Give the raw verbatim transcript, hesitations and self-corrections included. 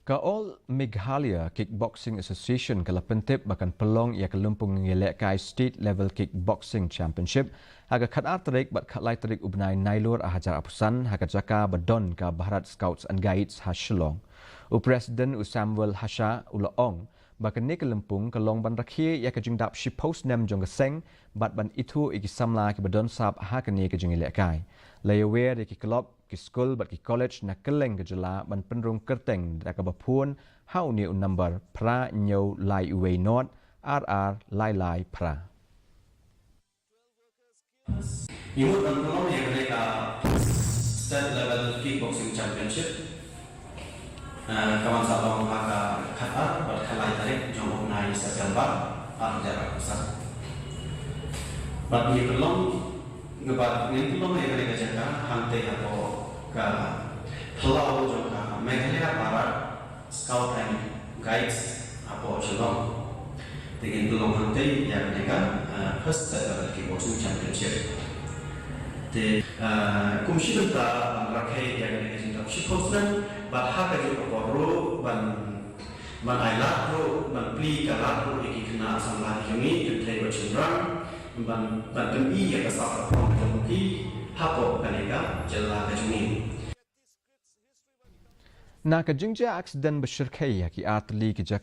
Ka All Meghalaya Kickboxing Association ka la pyntip ba kan pynlong ïa ka lympung ïalehkai State Level Kickboxing Championship ha ka khatar tarik bad khatlai tarik u bnai Nailur arhajar arphew san ha ka jaka ba don ka Bharat Scouts and Guides ha Shillong. U President u Samuel Hasha u la ong ba kane ka lympung ka long ban rakhe ïa ka jingdap shiphew snem jong ka seng bad ban ithuh ïa ki samla kiba don sap ha kane ka jingïalehkai. La ïawer ïa ki club, ki skul bad ki college na kylleng ka jylla ban pynrung kyrteng da kaba phone ha une u number phra hynñiew lai uwei nod ar ar lai lai phra. Ngi mut ban pynlong ïa kane ka State Level Kickboxing Championship. Eh, ka ban sa long ha ka khatar bad khatlai tarik jong u bnai September arhajar arphew san. Bad ngi pynlong, ngi bad ngi pynlong ïa kane ka jaka hangtei hapoh ka phyllaw jong ka Meghalaya Bharat Scout and Guides hapoh Shillong. Te ngin pynlong hangtei ïa kane ka, eh, First State Level Kickboxing Championship. Te, eh, kum shi bynta ban rakhe ïa kane ka jingdap shiphew snem bad ha ka jingkyrkhu ruh ban, ban ailad ruh, ban plie ka lad ruh ïa ki khynnah samla ki jong ngi, kynthei bad shynrang, ban, ban pyni ïa ka sap ka phong ka jong ki hapoh kane ka jylla ka jong ngi. Na ka jingjia aksiden ba shyrkhei ha ki artylli ki jaka